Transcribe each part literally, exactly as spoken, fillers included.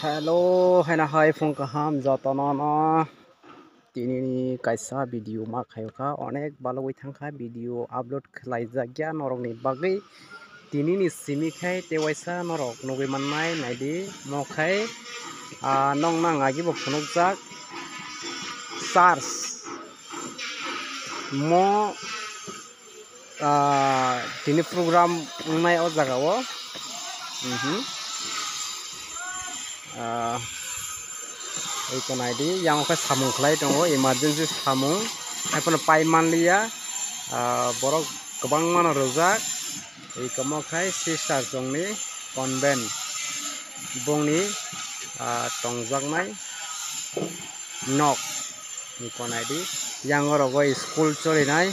Hello, haina hai phung kaham jotono no. Tini ni kaisa video ma khayo kha, onek balogwi thang kha video upload khlai jak ya norok ni bagwi. Tini ni simi khai tei waisa norok nugwi mannai, naidi mo khai, ah, nong nang agi bo phunuk jak church mo. Ah, tini program wngnai o jaga o. Mhm. Ah, oi to nai di, yang khe samung khlai tongo, emergency samung, haiphano pai manliya. Ah, borok kwbangma no rwjak, oi komo khai sister chongni convent bongni, ah, tongjaknai nok. Iko nai di, yang o rogo school cholinai,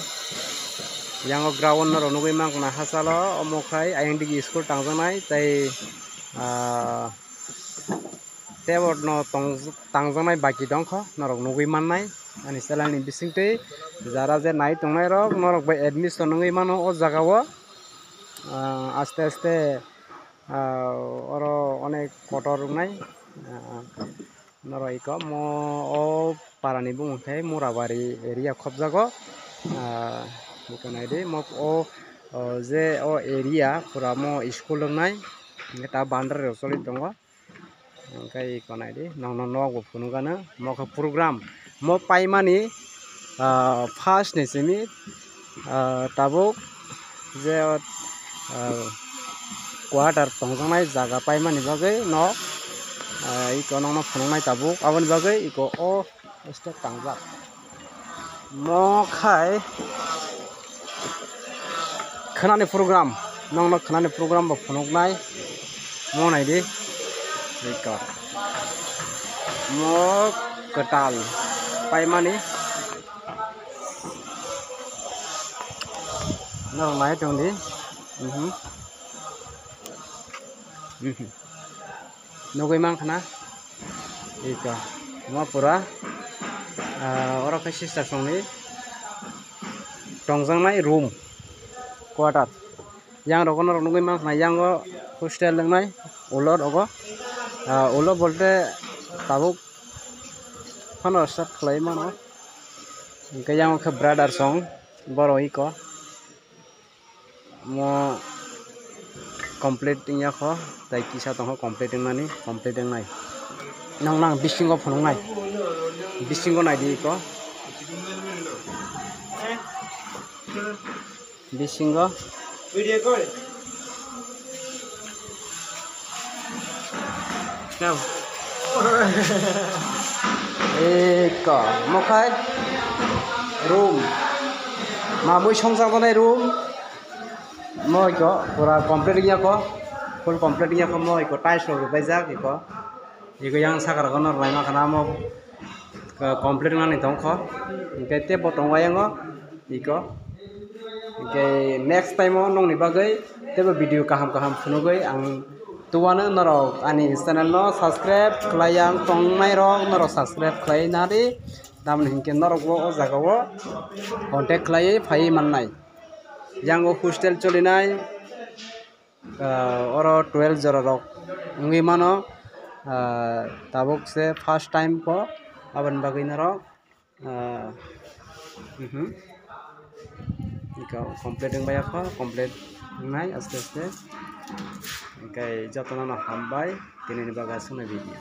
yang o ground norok nugwi mankha na hachalo, omo khai ayang digi school tangjaknai tei, ah, tei bo no tong-, tangjaknai baki tongkho norok nugwi mannai ani channel ni bisingtwi. Jara je nai tongnai rok norok bai admission wngwi mano o jaga o, ah, aste aste, ah, oro onek kotor wngnai, ah, Norok iko mo o para ni bumung khe Murabari area khobjago. Ah, iko nai di mo o, o je o area pura mo school wngnai, hingke ta boundary rok choli tongo. Hingke iko nai di, nokno nok bo phunuk gana, mo khe program mo paimani, ah, first ni simi, ah, tabuk je, ah, quarter tongjaknai jaga paimani bagwi nok, ah, iko nokno phunuknai tabuk, aboni bagwi iko o step tangjak. Mo khai khwnani program, nokno khwnani program bo phunuknai, mo nai di, iko mo kwtal paimani. Norok nai tong di. Mhm. Mhm. Nugwi mankha na? Iko. Mo pura, ah, oro khe sister songni tongjaknai room, quarter. Yang rogo norok nugwi mankha na, yang o hostel wngnai, ulo rogo. Ah, ulo bolte tabuk phano start khlai mano. Hingke yang khe brother song, borok iko. Mo complete wngya kho, tei kisa tongkho complete wngnani, complete wngnai. Nang nang bisingo phunuknai, bisingo naidi iko. Bisingo. Eko, mo khai room. Mamui songjaknai room. Mo eko pura complete wngya kho. Full complete wngya kho, mo eko tiles rok rwbaijak eko. Eko yang saka rok no rwlaima khana mo. Complete wngnani tongkho, hingke teibo tongo ayango iko. Hingke next time o nongni bagwi teibo video kaham kaham phunugwi ang tuwano norok ani channel no subscribe khlai yang tongnai rok norok subscribe khlai nadi, tamni hingke norok bo o jaga o contact khlaiwi phaiwi mannai. Yang o hostel cholinai. Ah, oro twelve jora rok wngwi mano, ah, tabuk se first time po, aboni bagwi norok, ah, mhm. Iko complete wngbai kho, complete wngnai aste aste. Hingke jotono no hambai, tini ni bagwi aswk no video.